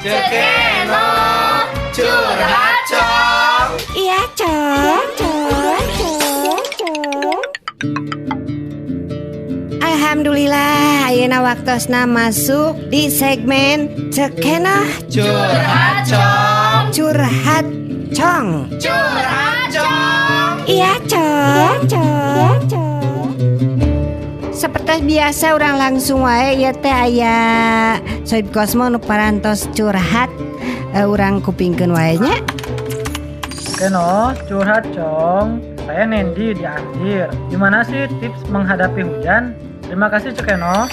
Ceu Kenoh curhat, Cong. Iya, Cong. Cong, Cong, Cong. Alhamdulillah, ayeuna waktosna masuk di segmen Ceu Kenoh Curhat, Cong. Curhat, Cong. Curhat, Cong. Iya, Cong. Cong, Cong. Seperti biasa, urang langsung wae ya teh, aya Soib Kosmo nu parantos curhat. Urang kupingkeun wae nya. Kenoh, curhat, Cong. Saya Nendi di Andir. Gimana sih tips menghadapi hujan? Terima kasih, Ceu Kenoh.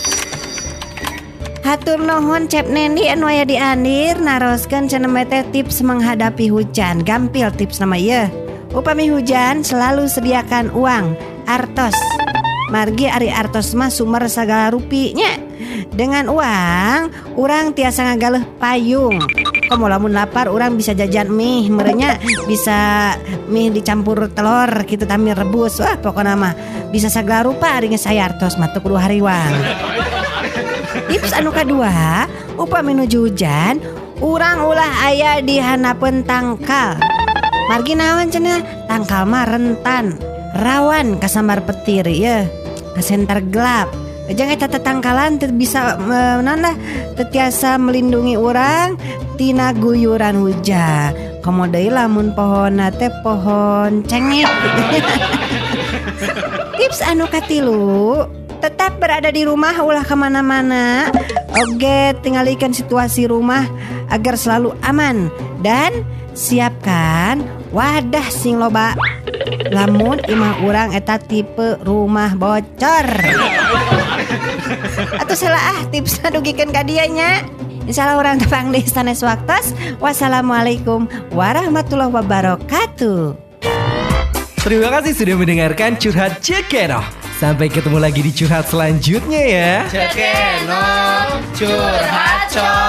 Hatur nuhun, Cep Nendi anu aya di Andir, naroskeun cenah teh tips menghadapi hujan. Gampil tips nama ieu. Upami hujan, selalu sediakan uang, artos. Margi ari artos mah sumber segala rupinya. Dengan uang, urang tiasa ngagaleuh payung. Komo lamun lapar, urang bisa jajan mie, meureun nya bisa mie dicampur telur gitu, tami rebus. Wah, pokoknya mah bisa segala rupa ari geus aya artos mah, teu kudu hariwang. Tips anu kadua, upami nuju hujan, urang ulah aya di handapeun tangkal. Margi naon cenah? Tangkal mah rentan, rawan kasambar petir ya, kasentar gelap. Jangan eta tetangkalan teu bisa naon lah, teu tiasa melindungi urang tina guyuran hujan. Komo deui lamun pohonna teh pohon cengek. Tips anu katilu, tetap berada di rumah, ulah kemana-mana. Oke, tinggalikan situasi rumah agar selalu aman dan siapkan wadah sing loba. Lamun imah urang eta tipe rumah bocor. Atau salah ah, tips dugikeun ka dieu nya. Insyaallah urang tepang di sanes waktos. Wassalamualaikum warahmatullahi wabarakatuh. Terima kasih sudah mendengarkan Curhat Ceu Kenoh. Sampai ketemu lagi di curhat selanjutnya ya. Ceu Kenoh curhat, Cong.